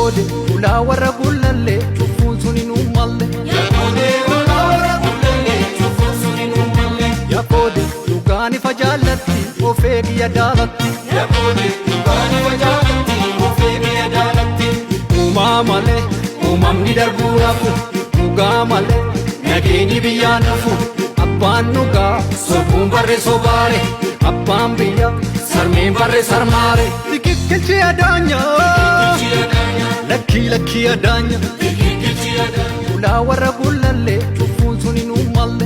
Yakoode ulaa warra gullallee cufuun suni nu malle. Yakoode dhugaan ifa jaallatti of eegi yadaalatti. Uumaa malee uumamni darbuu rafu dhugaa malee nageenyi biyyaan dhufu abbaan dhugaa sobuun barre sobaare abbaan biyya sarmeen barre sarmaare. Tikikkilchi adaanya lakkii lakkii adaanya ulaa warra gullallee cufuun suni nu malle.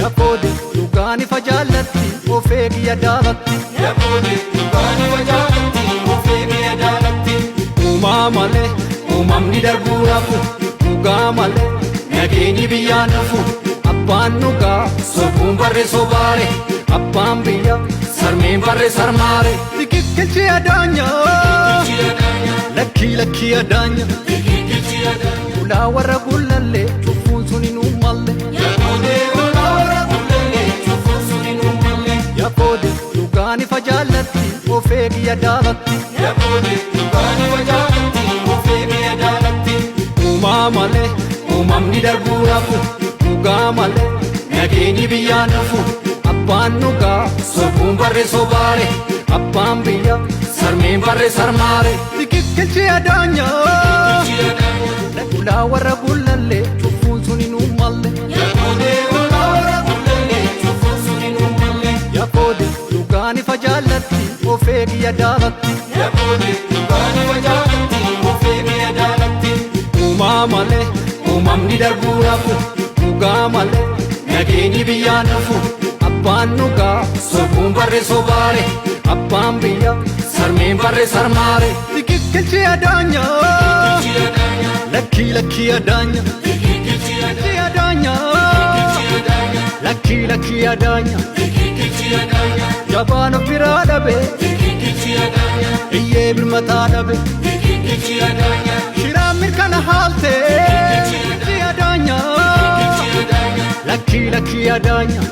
Yakoode dhugaan ifa jaallatti of eegi yadaalatti. Uumaa malee uumamni darbuu rafu dhugaa malee nageenyi biyyaan dhufu abbaan dhugaa sobuun barre sobaare abbaan biyya sarmeen barre sarmaare. Tikikkilchi adaanya lakkii lakkii adaanya ulaa warra gullallee cufuun suni nu malle. Yakoode dhugaan ifa jaallatti of eegi yadaalatti. Uumaa malee uumamni darbuu rafu dhugaa malee nageenyi biyyaan dhufu abbaan dhugaa sobuun barre sobaare abbaan biyya sarmeen barre sarmaare. Tikikkilchi adaanya ulaa warra gullallee cufuun suni nu malle. Yakoode dhugaan ifa jaallatti of eegi yadaalatti. Uumaa malee uumamni darbuu rafu dhugaa malee nageenyi biyyaan dhufu abbaan dhugaa sobuun barre sobaare abbaan biyya sarmeen barre sarmaare. Tikikkilchi adaanya lakkii lakkii adaanya lakkii adaanya lakkii lakkii adaanya jabaan of biraa dhabe iyyee birmataa dhabe shiraan mirkana haalte lakkii adaanya lakkii lakkii adaanya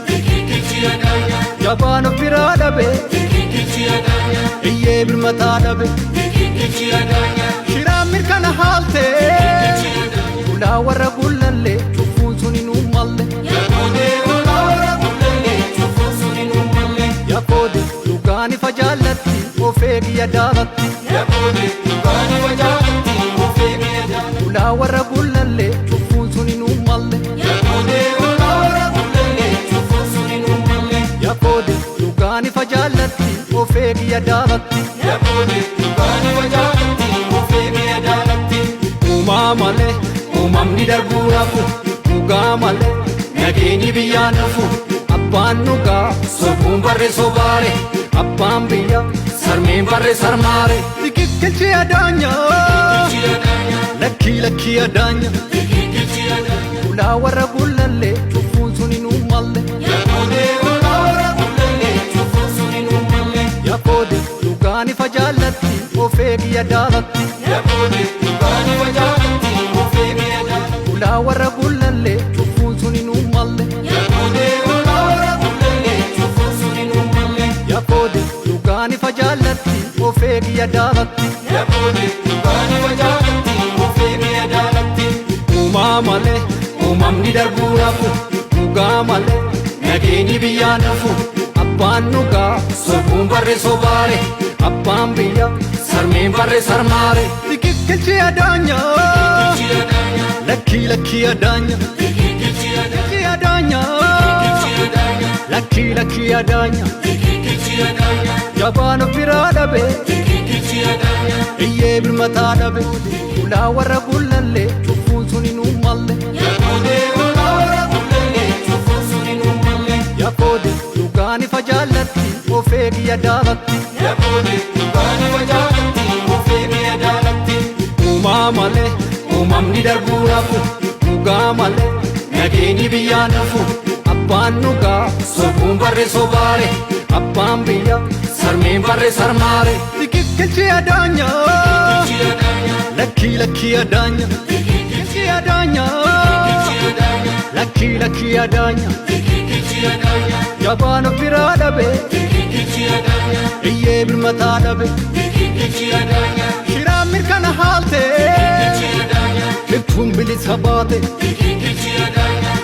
jabaan of biraa dhabe iyyee birmataa dhabe shiraan mirkana haalte ulaa warra gullallee cufuun suni nu malle. Yakoode dhugaan ifa jaallatti of eegi yadaalatti. Ulaa warra gullallee cufuun suni nu malle. Yakoode dhugaan ifa jaallatti of eegi yadaalatti. Uumaa malee uumamni darbuu rafu dhugaa malee nageenyi biyyaan dhufu abbaan dhugaa sobuun barre sobaare abbaan biyya sarmeen barre sarmaare. Tikikkilchi adaanya lakkii lakkii adaanya ulaa warra gullallee cufuun suni nu malle. Yakoode dhugaan ifa jaallatti of eegi yadaalatti. Ulaa warra gullallee cufuun suni nu malle. Yakoode dhugaan ifa jaallatti of eegi yadaalatti. Uumaa malee uumamni darbuu rafu dhugaa malee nageenyi biyyaan dhufu abbaan dhugaa sobuun barre sobaare abbaan biyya sarmeen barre sarmaare. Tikikkilchi adaanya lakkii lakkii adaanya lakkii adaanya lakkii lakkii adaanya jabaan of biraa dhabe iyyee birmataa dhabe ulaa warra gullallee cufuun suni nu malle. Yakoode dhugaan ifa jaallatti of eegi yadaalatti. Uumaa malee uumamni darbuu rafu dhugaa malee nageenyi biyyaan dhufu abbaan dhugaa sobuun barre sobaare abbaan biyya sarmeen barre sarmaare. Tikikkilchi adaanya lakkii lakkii adaanya lakkii adaanya lakkii lakkii adaanya. Jabaan of biraa dhabe, iyyee birmataa dhabe, shiraan mirkana haalte, liftuun bilisa baate,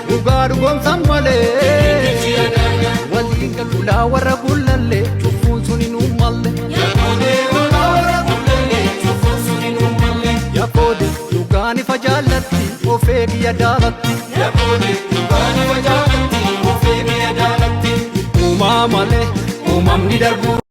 dhugaa dhugoomsan malee, waliin galulaa warra gullallee, cufuun sun hin uummalle. Yakoode dhugaan ifa jaallatti, of eegi yadaalatti. Uumaa malee uumamni darbuu.